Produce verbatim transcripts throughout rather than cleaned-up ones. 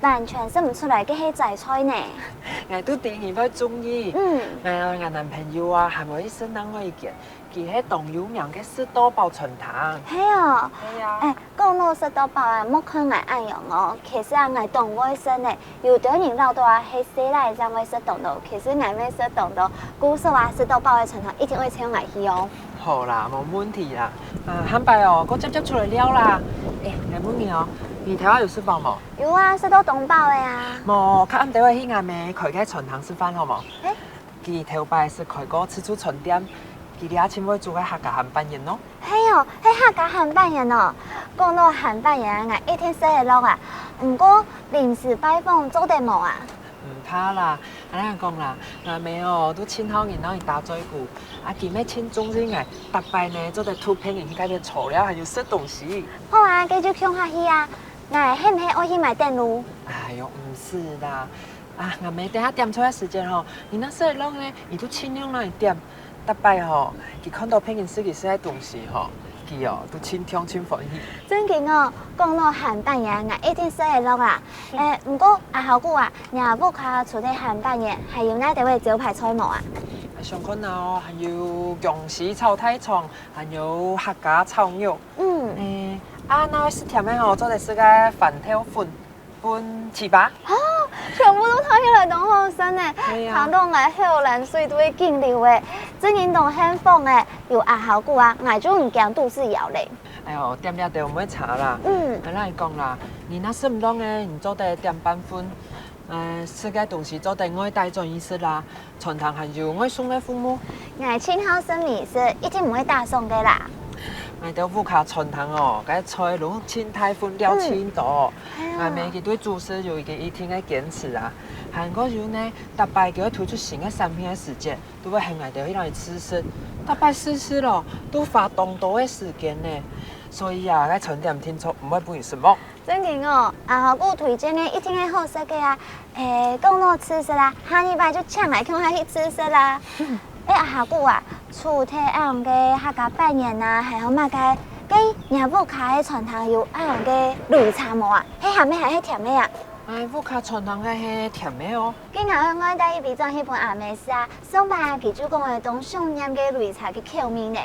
完全食毋出來該係齋菜呢。𠊎都知你會中意。嗯。𠊎啊，𠊎男朋友啊，還無一食另外一間，佢係當有名个食到飽餐廳。係哦。係啊。欸，講到食到飽啊，莫看𠊎恁樣哦，其實啊，𠊎當會食呢。有兜人恅著啊，係細賴正會食當多，其實𠊎乜食當多。故所啊，食到飽个餐廳一定會請𠊎去哦。好啦，無問題啦。啊，下擺哦，過輒輒出來尞啦。欸，𠊎問你哦，你頭下有食飽無？ 有啊，食到當飽个啊。無，較暗兜仔去𠊎姆開个餐廳食飯好無？欸？佢頭擺識開過自助餐店，佢這盡會煮个客家鹹粄圓哦。係哦，係客家鹹粄圓哦。講到鹹粄圓，𠊎一定食得落啊。毋過臨時拜訪做得無啊？毋怕啦，恁樣講啦，𠊎姆哦，都盡好人摎佢打嘴鼓，啊佢乜盡中意𠊎，逐擺呢做得渡別人去該片坐尞，還有食東西。好啊，該就共下去啊。 𠊎係毋係愛去買等路？哎喲，毋使啦。啊，𠊎姆等下點菜个時節吼，你若食得落呢，你就盡量摎佢點。逐擺吼，佢看著別人食佢食个東西吼，佢哦，都盡暢盡歡喜。正經哦，講到鹹粄圓，𠊎一定食得落啦。欸，毋過阿豪牯啊，若屋下除忒鹹粄圓，還有哪兜仔招牌菜無啊？想看啊哦，還有薑絲炒大腸，還有客家炒肉。 嗯。欸，啊，若愛食甜个吼，做得食个番豆粉分粢粑。哦，全部都聽起來當好食呢。係啊。聽到𠊎口涎水都會緊流欸。正經當幸福欸，有阿豪牯啊，𠊎就毋驚肚屎枵咧。哎喲，點這兜毋會差啦。嗯。𠊎摎你講啦，你若食毋落呢，你做得點半份。呃，食个東西做得外帶轉去食啦。 餐廳還有外送个服務。𠊎盡好食美食，一定毋會打爽个啦。𠊎兜屋下餐廳哦，該菜攏盡大份，料盡多。嗯。哎呀。𠊎姆佢對煮食有一個一定个堅持啊。還過有呢，逐擺佢愛推出新个產品个時節，都會喊𠊎兜去摎佢試食。逐擺試食咯，都花當多个時間呢。所以啊，該餐點定著毋會分人失望。 正經哦，阿豪牯推薦个一定係好食个啊！欸，講到試食啊，下二擺就請𠊎共下去試食啦！欸，阿豪牯啊，除忒恁樣个客家粄圓啊，還有麼个？該若屋下个餐廳有恁樣个擂茶無啊？係鹹个還係甜个啊？哎，屋下餐廳个係甜个哦。該𠊎愛外帶一杯轉去分阿姆食啊，上擺佢就講會當想念該擂茶个口味呢。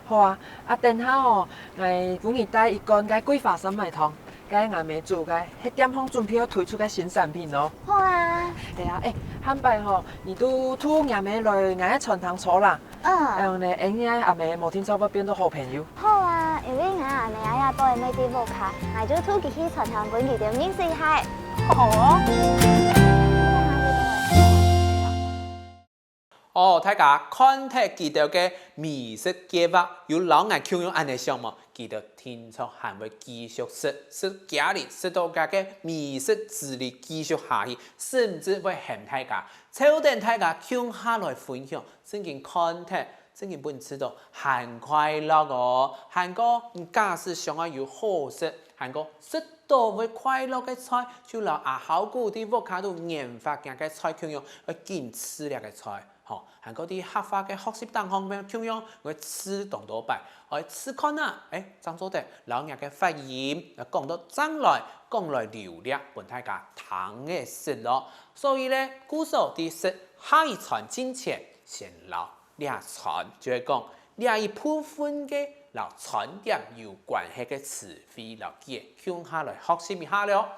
好啊，啊等下哦，𠊎分你帶一罐該桂花酸梅湯。 該𠊎姆煮个，係店項準備愛推出个新產品哦。好啊。係啊，欸，下擺吼，你都渡若姆來𠊎个餐廳坐啦。嗯。恁樣呢，𠊎摎阿姆無定著會變做好朋友。好啊，因為𠊎阿姆也也都會每日屋下，𠊎就渡佢去餐廳分佢兜認識一下。好哦。 哦，大家看忒佢兜个美食計畫，有摎𠊎共樣恁樣想無？佢兜定著還會繼續食，食到這裡，食到該个美食之旅繼續下去，甚至會喊大家，招等大家共下來分享。正經看忒，正經分人試著還快樂哦。還過，你假使想愛有好食，還過食到會快樂个菜，就摎阿豪牯在屋下肚研發佢个菜共樣，愛緊試這个菜。 吼，還過在客話个學習當中，共樣愛試當多擺，愛試看啊，欸，正做得摎若个發音，講到正來，講來流利，分大家聽得識咯。所以呢，故所在食下一餐進前，先摎這餐，就係講這一部分个摎餐點有關係个詞彙摎句仔，共下來學習一下了。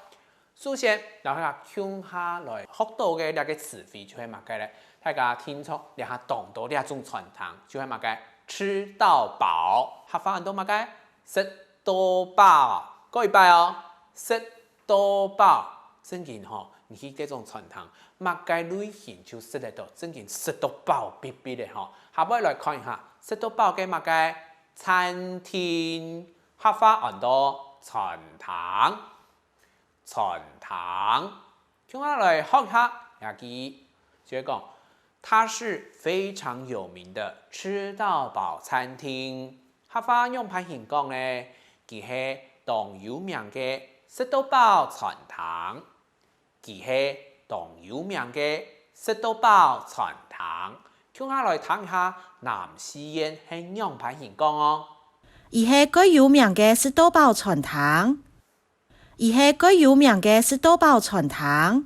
首先，摎大家共下來學著个這个詞彙就係麼个呢？大家定著這下當多這種餐廳，就係麼个？吃到飽，客話安到麼个？食到飽。過一擺哦，食到飽。正經吼，你去該種餐廳，麼个類型就食得著，正經食到飽必必个吼。下擺來看一下，食到飽个麼个？餐廳，客話安到餐廳。 餐廳。共下來學一下這句，就係講，它是非常有名的吃到飽餐廳。客話仰般形講呢？佢係當有名个食到飽餐廳。佢係當有名个食到飽餐廳。共下來聽一下南四縣係仰般形講哦。佢係蓋有名个食到飽餐廳。佢係蓋有名个食到飽餐廳。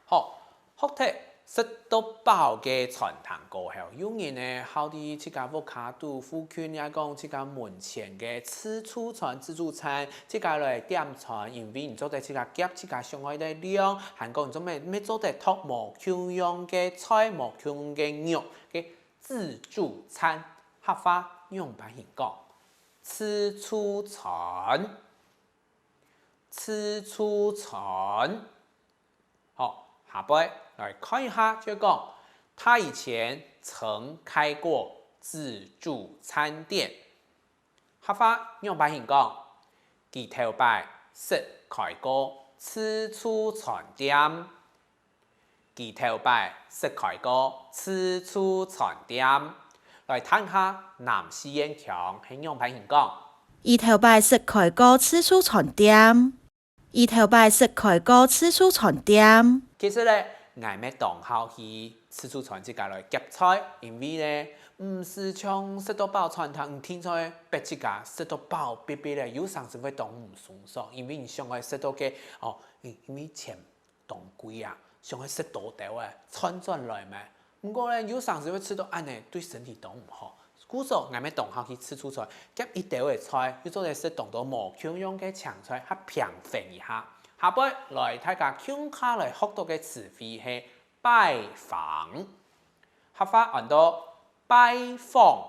好，學忒食到飽个餐廳過後，有人呢，好在自家屋下肚附近，也講自家門前个自助餐、自助餐，自家來點餐，因為你做得自家夾自家想愛个量，還講你做乜乜做得擇無共樣个菜、無共樣个肉个自助餐，客話仰般形講？自助餐，自助餐。好，下背來看一下，就講他以前曾開過自助餐店。客話仰般形講？佢頭擺識開過自助餐店。佢頭擺識開過自助餐店。來聽下南四縣腔係仰般形講。佢頭擺識開過自助餐店。 佢頭擺識開過自助餐店。其實呢，𠊎乜當好去自助餐自家來夾菜，因為呢，毋使像食到飽餐廳，你定著愛逼自家食到飽逼逼咧，有成時會當毋鬆爽，因為你想愛食到个，哦，因因為錢當貴啊，想愛食多兜仔，賺轉來嘛。毋過呢，有成時會食到恁呢，對身體當毋好。 故所𠊎乜當好去自助餐，夾一兜仔菜，又做得食當多無共樣个青菜，較平衡一下。下背來大家共下來學到个詞彙係拜訪，客話安到拜訪。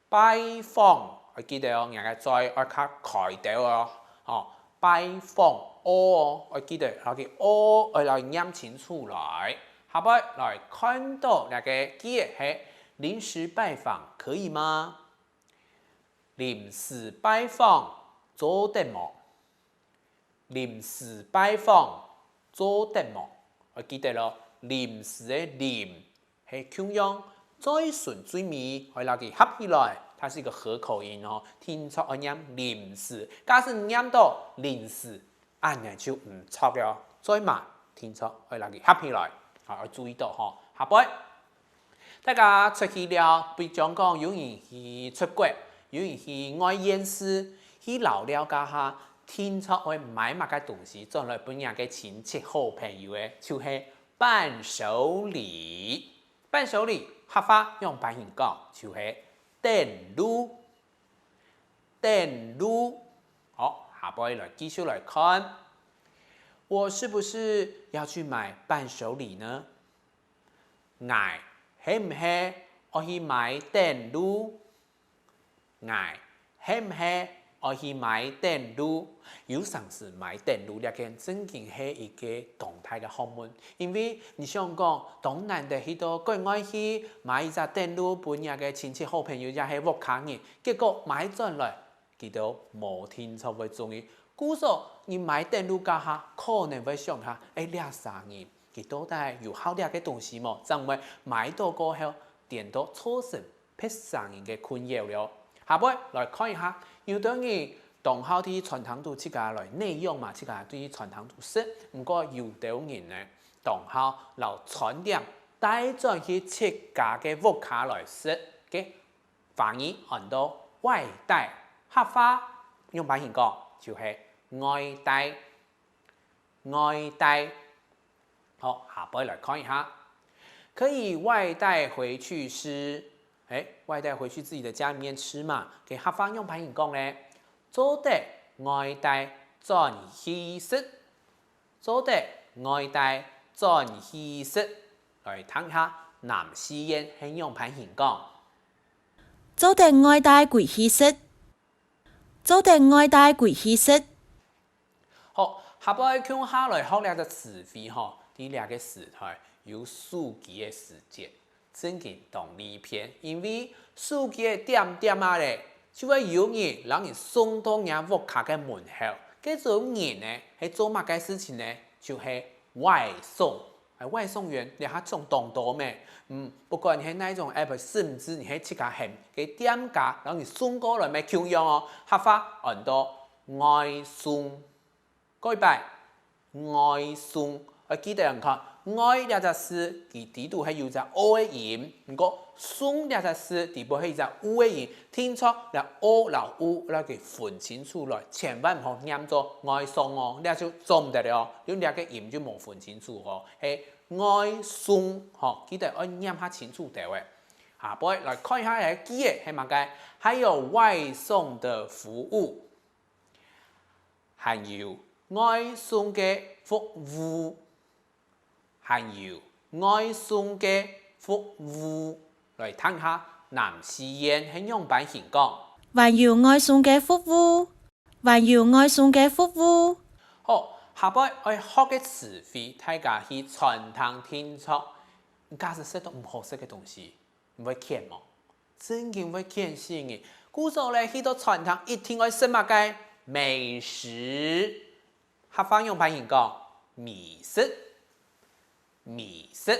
拜訪，愛記得哦，若个嘴愛較開兜哦，吼，拜訪，o哦，愛記得，摎佢o愛摎佢唸清楚來。下背來看到這个句仔係臨時拜訪可以嗎？ 臨時拜訪做得無？臨時拜訪做得無？愛記得哦，臨時个臨係共樣嘴脣最尾愛摎佢合起來，它是一個合口音哦，定著愛唸臨時。假使唸到臨時， 恁呢就毋著了。嘴嫲定著愛摎佢合起來，好，愛注意到吼。下背，大家出去尞，比將講有人去出國，有人去外縣市，去尞尞該下，定著愛買麼个東西轉來分若个親戚好朋友仔，就係伴手禮。伴手禮客話仰般形講？就係等路。 等路。好，下背來繼續來看，我是不是要去買伴手禮呢？𠊎係毋係愛去買等路？𠊎係毋係愛去買等路？有成時買等路這件正經係一個當大个學問，因為你想講，當難得去到國外去買一隻等路分若个親戚好朋友也係屋下人， 結果買轉來，佢兜無定著會中意。故所你買等路該下，可能會想下，欸，這儕人佢到底有好這个東西無？正會買到過後，顛倒造成別儕人个困擾了。下背來看一下，有兜人當好在餐廳肚自家來內用嘛，自家對餐廳肚食。毋過有兜人呢，當好摎餐點帶轉去自家个屋下來食个。 華語安到外帶，客話仰般形講？就係外帶，外帶。好，下背來看一下，可以外帶回去吃。欸，外帶回去自己的家裡面吃嘛，該客話仰般形講呢？做得外帶轉去食。 做得外帶轉去食。來聽下南四縣係仰般形講：做得外帶歸去食。做得外帶歸去食。好，下背共下來學這隻詞彙吼，在這个時代有手機个時節， 正經當利便，因為手機仔點點仔咧，就會有人摎你送到若屋下个門口。該種人呢，係做麼个事情呢？就係外送。欸，外送員這下種當多咩？嗯，不管你係哪種app，甚至你係自家喊个店家摎你送過來乜共樣哦，客話安到外送。 過一擺，外送，愛記得你看，愛這隻字佢底肚係有隻o个音，毋過送這隻字底背係一隻u个音，定著這o摎u摎佢分清楚來，千萬毋好唸做愛送哦，這就做毋得了哦，用這个音就無分清楚哦，係愛送吼，記得愛唸較清楚兜仔。下背來看一下這个句仔係麼个，還有外送的服務。 還有外送个服務，還有外送个服務。來聽下南四縣係仰般形講。還有外送个服務，還有外送个服務。好，下背愛學个詞彙，大家去餐廳定著，假使食著毋好食个東西， 毋會譴無？正經會譴死人。故所咧，去到餐廳一定愛食麼个？美食。客話仰般形講？美食。美食。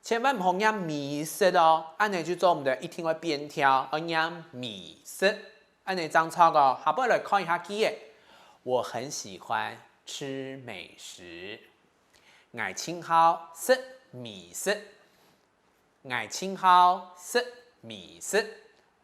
千萬毋好唸美食哦，恁仔就做毋得，一定愛變調，愛唸美食，恁仔正著哦。下背來看一下句仔。我很喜歡吃美食。𠊎盡好食美食。 𠊎盡好食美食。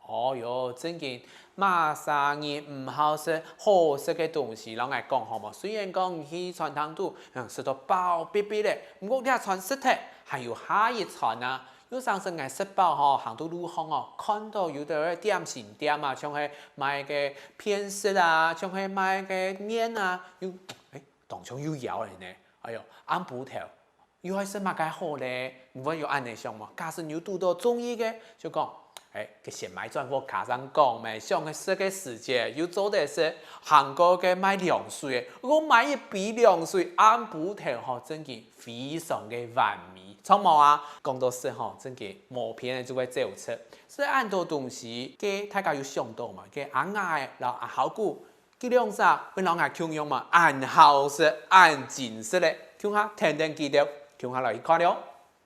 哦喲，正經，麼儕人毋好食好食个東西，摎𠊎講好無？雖然講你去餐廳肚，嗯，食到飽必必咧，毋過這餐食忒，還有下一餐啊。有成時𠊎食飽吼，行到路項哦，看著有兜个點心店啊，像係賣个片食啊，像係賣个麵啊，有，欸，當像有枵咧呢。哎喲，暗晡頭， 又愛食麼个好咧？你會有恁仔想無？假使你有堵著中意个，就講，欸，該先買轉屋下正講咩，想食个時節又做得食，行過該賣涼水个，𠊎買一杯涼水，暗晡頭吼，正經非常个完美，著無啊？講到食吼，正經無片仔就會走出。食恁多東西，該大家有想著無？該阿雅仔摎阿豪牯，佢兩儕會摎𠊎共樣無？恁好食，恁精食咧，共下跈等佢兜，共下來去看了。